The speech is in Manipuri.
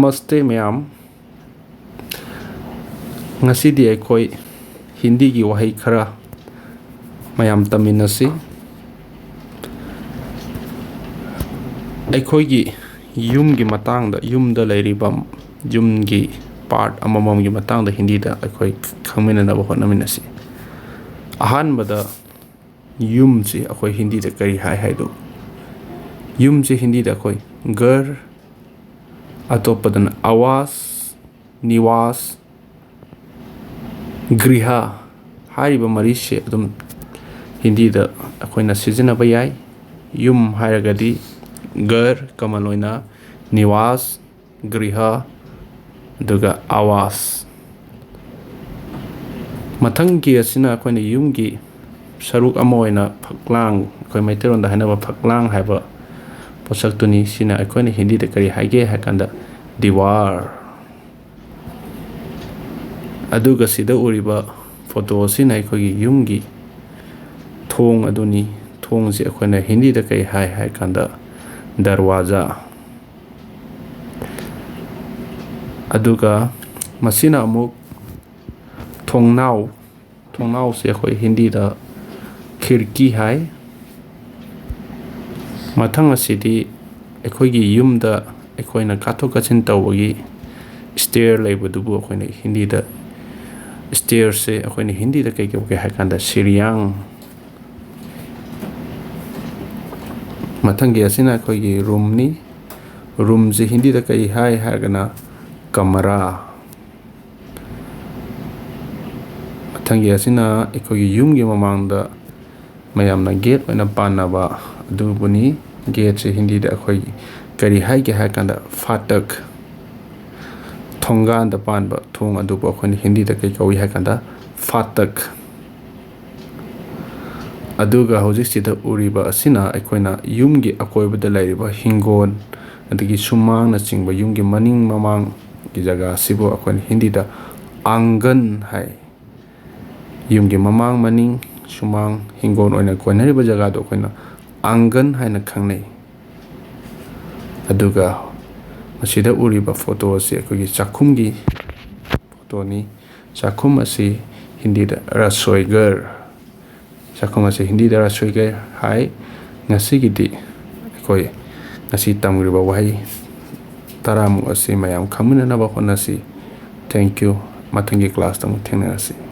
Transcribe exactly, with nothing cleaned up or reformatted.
ꯅꯃꯁꯇꯦ ꯃꯌꯥꯝ꯫ ꯉꯁꯤꯗꯤ ꯑꯩꯈꯣꯏ ꯍꯤꯟꯗꯤꯒꯤ ꯋꯥꯍꯩ ꯈꯔ ꯃꯌꯥꯝ ꯇꯝꯃꯤꯟꯅꯁꯤ꯫ ꯑꯩꯈꯣꯏꯒꯤ ꯌꯨꯝꯒꯤ ꯃꯇꯥꯡꯗ, ꯌꯨꯝꯗ ꯂꯩꯔꯤꯕ ꯌꯨꯝꯒꯤ ꯄꯥꯔꯠ ꯑꯃꯃꯝꯒꯤ ꯃꯇꯥꯡꯗ ꯍꯤꯟꯗꯤꯗ ꯑꯩꯈꯣꯏ ꯈꯪꯃꯤꯟꯅꯅꯕ ꯍꯣꯠꯅꯃꯤꯟꯅꯁꯤ꯫ ꯑꯍꯥꯟꯕꯗ ꯌꯨꯝꯁꯤ ꯑꯩꯈꯣꯏ ꯍꯤꯟꯗꯤꯗ ꯀꯔꯤ ꯍꯥꯏ ꯍꯥꯏꯗꯨ? ꯌꯨꯝꯁꯤ ꯍꯤꯟꯗꯤꯗ ꯑꯩꯈꯣꯏ ꯘꯔ, ꯑꯇꯣꯞꯄꯗꯅ ꯑꯋꯥꯁ, ꯅꯤꯋꯥꯁ, ꯒ꯭ꯔꯤꯍ ꯍꯥꯏꯔꯤꯕ ꯃꯔꯤꯁꯦ ꯑꯗꯨꯝ ꯍꯤꯟꯗꯤꯗ ꯑꯩꯈꯣꯏꯅ ꯁꯤꯖꯤꯟꯅꯕ ꯌꯥꯏ꯫ ꯌꯨꯝ ꯍꯥꯏꯔꯒꯗꯤ ꯘꯔ, ꯀꯃꯟ ꯑꯣꯏꯅ ꯅꯤꯋꯥꯁ, ꯒ꯭ꯔꯤꯍ, ꯑꯗꯨꯒ ꯑꯋꯥꯁ꯫ ꯃꯊꯪꯒꯤ ꯑꯁꯤꯅ ꯑꯩꯈꯣꯏꯅ ꯌꯨꯝꯒꯤ ꯁꯔꯨꯛ ꯑꯃ ꯑꯣꯏꯅ ꯐꯛꯂꯥꯡ, ꯑꯩꯈꯣꯏ ꯃꯩꯇꯩꯂꯣꯟꯗ ꯍꯥꯏꯅꯕ ꯐꯛꯂꯥꯡ ꯍꯥꯏꯕ ꯄꯣꯠꯁꯛꯇꯨꯅꯤ꯫ ꯁꯤꯅ ꯑꯩꯈꯣꯏꯅ ꯍꯤꯟꯗꯤꯗ ꯀꯔꯤ ꯍꯥꯏꯒꯦ ꯍꯥꯏ ꯀꯥꯟꯗ ꯗꯤꯋꯥꯔ꯫ ꯑꯗꯨꯒ ꯁꯤꯗ ꯎꯔꯤꯕ ꯐꯣꯇꯣ ꯑꯁꯤꯅ ꯑꯩꯈꯣꯏꯒꯤ ꯌꯨꯝꯒꯤ ꯊꯣꯡ ꯑꯗꯨꯅꯤ꯫ ꯊꯣꯡꯁꯤ ꯑꯩꯈꯣꯏꯅ ꯍꯤꯟꯗꯤꯗ ꯀꯔꯤ ꯍꯥꯏ ꯍꯥꯏ ꯀꯥꯟꯗ ꯗꯔꯋꯥꯖꯥ꯫ ꯑꯗꯨꯒ ꯃꯁꯤꯅ ꯑꯃꯨꯛ ꯊꯣꯡꯅꯥꯎ, ꯊꯣꯡꯅꯥꯎꯁꯦ ꯑꯩꯈꯣꯏ ꯍꯤꯟꯗꯤꯗ ꯈꯤꯔꯀꯤ ꯍꯥꯏ꯫ ꯃꯊꯪ ꯑꯁꯤꯗꯤ ꯑꯩꯈꯣꯏꯒꯤ ꯌꯨꯝꯗ ꯑꯩꯈꯣꯏꯅ ꯀꯥꯊꯣꯛ ꯀꯥꯁꯤꯟ ꯇꯧꯕꯒꯤ ꯁ꯭ꯇꯦꯌꯔ ꯂꯩꯕꯗꯨꯕꯨ ꯑꯩꯈꯣꯏꯅ ꯍꯤꯟꯗꯤꯗ, ꯁ꯭ꯇꯦꯌꯔꯁꯦ ꯑꯩꯈꯣꯏꯅ ꯍꯤꯟꯗꯤꯗ ꯀꯩ ꯀꯧꯒꯦ ꯍꯥꯏ ꯀꯥꯟꯗ ꯁꯤꯔꯤꯌꯥꯡ꯫ ꯃꯊꯪꯒꯤ ꯑꯁꯤꯅ ꯑꯩꯈꯣꯏꯒꯤ ꯔꯨꯝꯅꯤ꯫ ꯔꯨꯝꯁꯦ ꯍꯤꯟꯗꯤꯗ ꯀꯔꯤ ꯍꯥꯏ ꯍꯥꯏꯔꯒꯅ ꯀꯃꯔꯥ꯫ ꯃꯊꯪꯒꯤ ꯑꯁꯤꯅ ꯑꯩꯈꯣꯏꯒꯤ ꯌꯨꯝꯒꯤ ꯃꯃꯥꯡꯗ ꯃꯌꯥꯝꯅ ꯒꯦꯠ ꯑꯣꯏꯅ ꯄꯥꯟꯅꯕ ꯑꯗꯨꯕꯨꯅꯤ꯫ ꯒꯦꯠꯁꯦ ꯍꯤꯟꯗꯤꯗ ꯑꯩꯈꯣꯏ ꯀꯔꯤ ꯍꯥꯏꯒꯦ ꯍꯥꯏ ꯀꯥꯟꯗ ꯐꯥꯇꯛ꯫ ꯊꯣꯡꯒꯥꯟꯗ ꯄꯥꯟꯕ ꯊꯣꯡ ꯑꯗꯨꯕꯨ ꯑꯩꯈꯣꯏꯅ ꯍꯤꯟꯗꯤꯗ ꯀꯩ ꯀꯧꯏ ꯍꯥꯏ ꯀꯥꯟꯗ ꯐꯥꯇꯛ꯫ ꯑꯗꯨꯒ ꯍꯧꯖꯤꯛꯁꯤꯗ ꯎꯔꯤꯕ ꯑꯁꯤꯅ ꯑꯩꯈꯣꯏꯅ ꯌꯨꯝꯒꯤ ꯑꯀꯣꯏꯕꯗ ꯂꯩꯔꯤꯕ ꯍꯤꯡꯒꯣꯜ, ꯑꯗꯒꯤ ꯁꯨꯃꯥꯡꯅꯆꯤꯡꯕ ꯌꯨꯝꯒꯤ ꯃꯅꯤꯡ ꯃꯃꯥꯡꯒꯤ ꯖꯒꯥ ꯑꯁꯤꯕꯨ ꯑꯩꯈꯣꯏꯅ ꯍꯤꯟꯗꯤꯗ ꯑꯥꯡꯒꯟ ꯍꯥꯏ꯫ ꯌꯨꯝꯒꯤ ꯃꯃꯥꯡ, ꯃꯅꯤꯡ, ꯁꯨꯃꯥꯡ, ꯍꯤꯡꯒꯣꯜ ꯑꯣꯏꯅ ꯀꯣꯏꯅꯔꯤꯕ ꯖꯒꯥꯗꯣ ꯑꯩꯈꯣꯏꯅ ꯑꯥꯡꯒꯟ ꯍꯥꯏꯅ ꯈꯪꯅꯩ꯫ ꯑꯗꯨꯒ ꯃꯁꯤꯗ ꯎꯔꯤꯕ ꯐꯣꯇꯣ ꯑꯁꯤ ꯑꯩꯈꯣꯏꯒꯤ ꯆꯥꯛꯈꯨꯝꯒꯤ ꯐꯣꯇꯣꯅꯤ꯫ ꯆꯥꯛꯈꯨꯝ ꯑꯁꯤ ꯍꯤꯟꯗꯤꯗ ꯔꯁꯣꯏꯒꯔ, ꯆꯥꯛꯈꯨꯝ ꯑꯁꯤ ꯍꯤꯟꯗꯤꯗ ꯔꯁꯣꯏꯒꯔ ꯍꯥꯏ꯫ ꯉꯁꯤꯒꯤꯗꯤ ꯑꯩꯈꯣꯏ ꯉꯁꯤ ꯇꯝꯈ꯭ꯔꯤꯕ ꯋꯥꯍꯩ ꯇꯔꯥꯃꯨꯛ ꯑꯁꯤ ꯃꯌꯥꯝ ꯈꯪꯃꯤꯟꯅꯅꯕ ꯍꯣꯠꯅꯁꯤ꯫ Thank you꯫ ꯃꯊꯪꯒꯤ ꯀ꯭ꯂꯥꯁꯇ ꯑꯃꯨꯛ ꯊꯦꯡꯅꯔꯁꯤ꯫